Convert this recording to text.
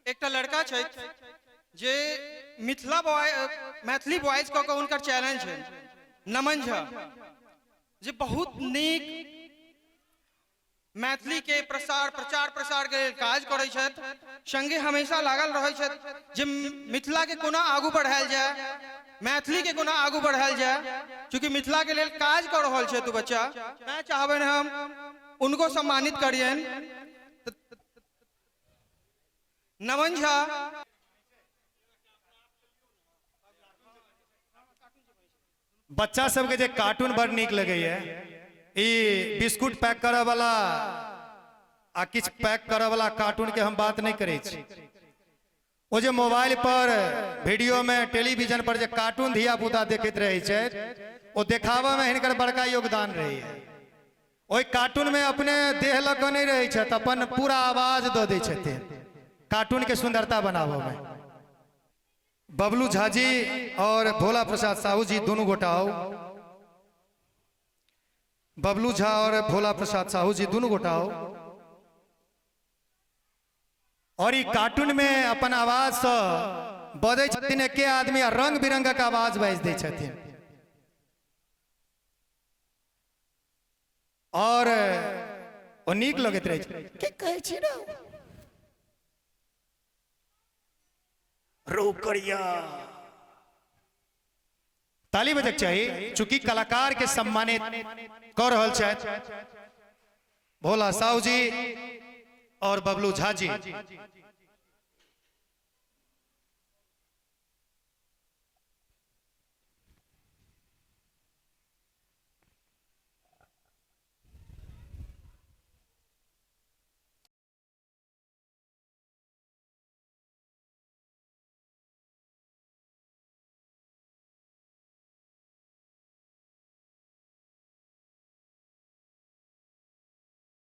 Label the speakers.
Speaker 1: एकटा लड़का छथि जे मिथिला बॉय, मैथिली बॉयज कऽ कऽ हुनकर चैलेंज छै, नमन झा, जे बहुत नीक मैथिली के प्रसार प्रचार प्रसार के काज करै छथि, संगे हमेशा लागल रहै छथि जे मिथिला के कोना आगू बढ़ायल जाय, मैथिली के कोना आगू बढ़ायल जाय। चूँकि मिथिला के लेल काज कऽ रहल छथि ओ बच्चा, मैं चाहबनि हम उनको सम्मानित करियनि। नमन झा।
Speaker 2: बच्चा सबके जे कार्टून बड़ नीक लगैया, ई बिस्कुट पैक करऽ वाला आ किछु पैक करऽ वाला कार्टून के हम बात नहि करै छी। ओ जे मोबाइल पर वीडियो में टेलीविजन पर जे कार्टून धिया पुता देखैत रहै छै, ओ देखाबऽ में हिनकर बड़का योगदान रहैया। ओहि कार्टून में अपने देह लऽ कऽ नहि रहै छथि, अपन पूरा आवाज दऽ दै छथिन कार्टून के सुंदरता बनाबऽ में। बबलू झा जी और भोला प्रसाद साहू जी दोनों गोटा आओ। बबलू झा और भोला प्रसाद साहू जी दोनों गोटा आओ। और ई कार्टून में अपन आवाज से बजै छथिन एके आदमी आ रंग बिरंगक आवाज बाजि दै छथिन और ओ नीक लगैत रहै छै। की कहै छी ने रो करिया, ताली बजक चाही। चूंकि कलाकार के सम्मानित कऽ रहल छथि भोला साहू जी और बबलू झा जी।